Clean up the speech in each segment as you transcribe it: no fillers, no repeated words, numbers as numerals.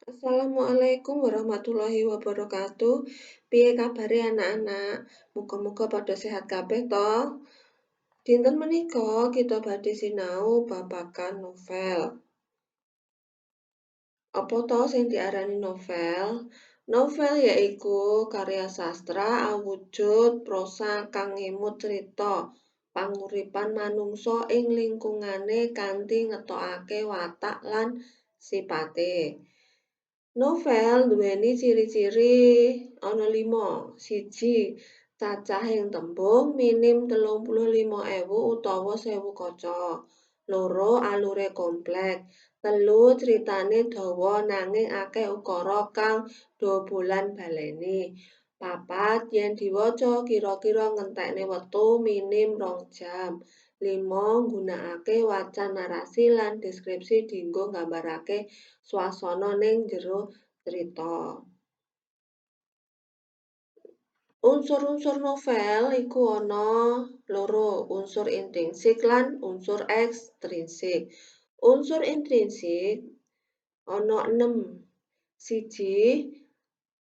Assalamualaikum warahmatullahi wabarakatuh. Piye kabare anak-anak? Muga-muga padha sehat kabeh to. Dinten menika kita badhe sinau babagan novel. Apa to sing diarani novel? Novel yaiku karya sastra awujud prosa kang ngemut crita panguripan manungsa ing lingkungane kanthi ngetokake watak lan sipate. Novel nduweni ciri-ciri ana 5. 1. Cacahing tembung minim 35.000 utawa 1.000 kaca. 2. Alure komplek. 3. Critane dawa nanging akeh ukara kang do bolan-baleni. 4. Yen diwaca kira-kira ngentekne wektu minim 2 jam. 5. Nggunakake wacan narasi lan deskripsi dinggo nggambarake swasana ning jero crita. Unsur-unsur novel iku ana 2, unsur intrinsik lan unsur ekstrinsik. Unsur intrinsik ana 6. 1.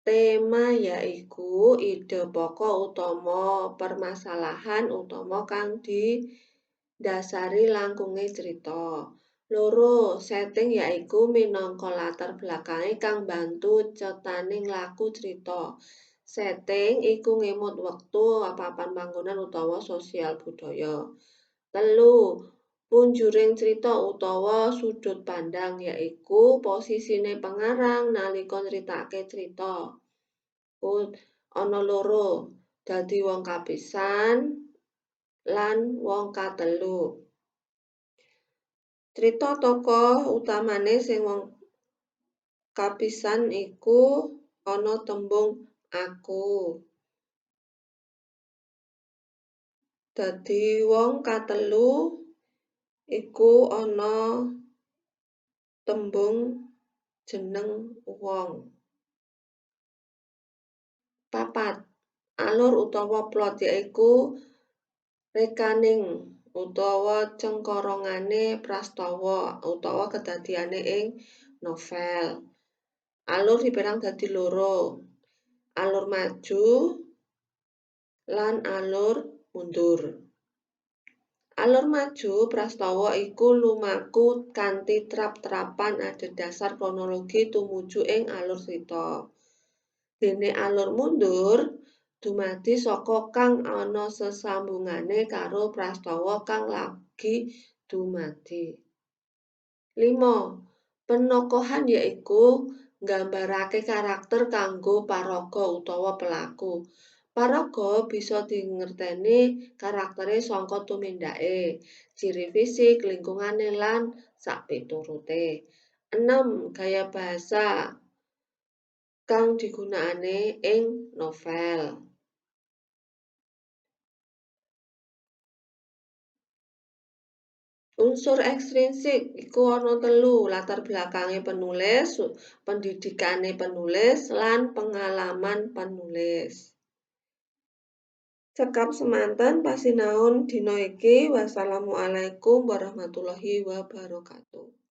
Tema yaiku ide pokok utama permasalahan utama kang didasari langkunge crita. 2. Setting yaiku minangka latar belakange kang mbantu cetaning laku crita. Setting iku ngemut wektu, papan panggonan utawa sosial budaya. 3. Punjuring crita utawa sudut pandang yaiku posisine pengarang nalika nyritake crita. Ana 2, dadi wong kapisan lan wong katelu. Crita tokoh utamane sing wong kapisan iku ana tembung aku. Dadi wong katelu iku ana tembung jeneng wong. 4. Alur utawa plot yaiku rekaning utawa cengkorongane prastawa utawa kedadiane ing novel. Alur diperang dadi 2, alur maju lan alur mundur. Alur maju prastawa iku lumaku kanthi trap-trapan adhedhasar kronologi tumuju ing alur crita. Dene alur mundur dumadi saka kang ana sesambungane karo prastawa kang lagi dumadi. 5. Penokohan yaiku nggambarake karakter kanggo paraga utawa pelaku. Paraga bisa dingerteni karaktere saka tumindake, ciri fisik, lingkungane lan sakpiturute. 6. Gaya bahasa kang digunakane ing novel. Unsur ekstrinsik iku ana 3, latar belakange penulis, pendidikane penulis, lan pengalaman penulis. Cekap semanten pasinaon dina iki. Wassalamualaikum warahmatullahi wabarakatuh.